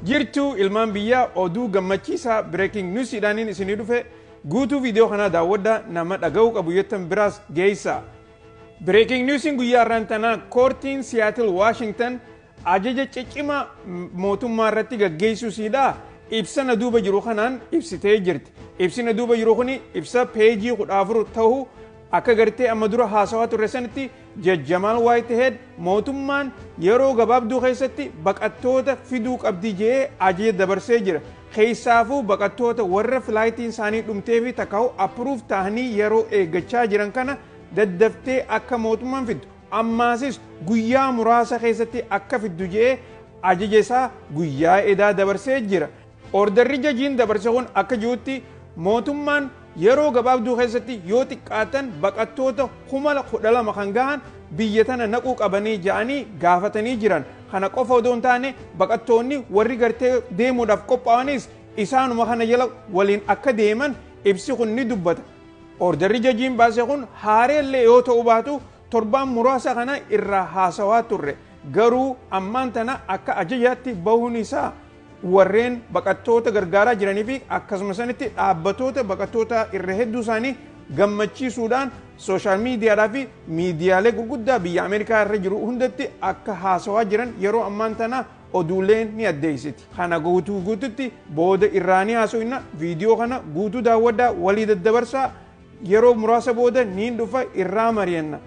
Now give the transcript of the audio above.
Jirtuu ilmaan biyyaa, oduu gammachiisaa breaking newsiidhaaniin isinii dhufe. Guutuu viidiyoo kanaa daawwadhaa, nama dhaga'uu qabu jettan biraas geessa. Breaking newsiin guyyaa har'aan tanaa, koortiin Siyaatil Waashingtan ajaja ciccimaa mootummaa irratti gaggeessuusiidha. Ibsa duuba jiru kanaan ibsitee jirti. Ibsina duuba jiru kuni ibsa peejii 14 ta'uu, akka gartee amma dura haasawaa turre sanitti Jamaal Whitehead mootummaan yeroo gabaabduu keessatti baqattoota fiduu qabdi jee ajaja dabarsee jira. Keessaafuu baqattoota warra flightiin isaanii dhumtee fi takkaa'u approve ta'anii yeroo eeggachaa jiran kana daddaftee akka mootummaan fiddu, ammaasis guyyaa muraasa keessatti akka fiddu jee ajaja isaa guyyaa edaa dabarsee jira. Orderri judgeiin dabarse kun akka jirutti, mootummaan yeroo gabaabduu keessatti yoo xiqqaatan baqattoota 12,000 kan gahan biyya tana naquu qabanii ja'anii gaafatanii jiran. Kana qofa odoo hin taane, baqattoonni warri gartee deemuudhaaf qophaa'anis isaanuma kana jala waliin akka deeman ibsi kun ni dubbata. Orderri judgeiin baase kun haareellee yoo ta'u baatu, torbaan muraasa kana irraa haasawaa turre. Garuu ammaan tana akka ajajaatti bahuun isaa warreen baqattoota gargaaraa jiranii fi akkasuma sanitti dhaabbatoota baqattoota irra hedduu isaanii gammachiisuudhaan social mediadhaa fi miidiyaalee gurguddaa biyya Ameerikaa irra jiru hundatti akka haasawaa jiran yeroo ammaan tana oduuleen ni addeessiti. Kana guutuu guututti booda irraanii haasofna. Viidiyoo kana guutuu daawwadhaa, walii daddabarsaa. Yeroo muraasa booda niin dhufa, irraa mari'anna.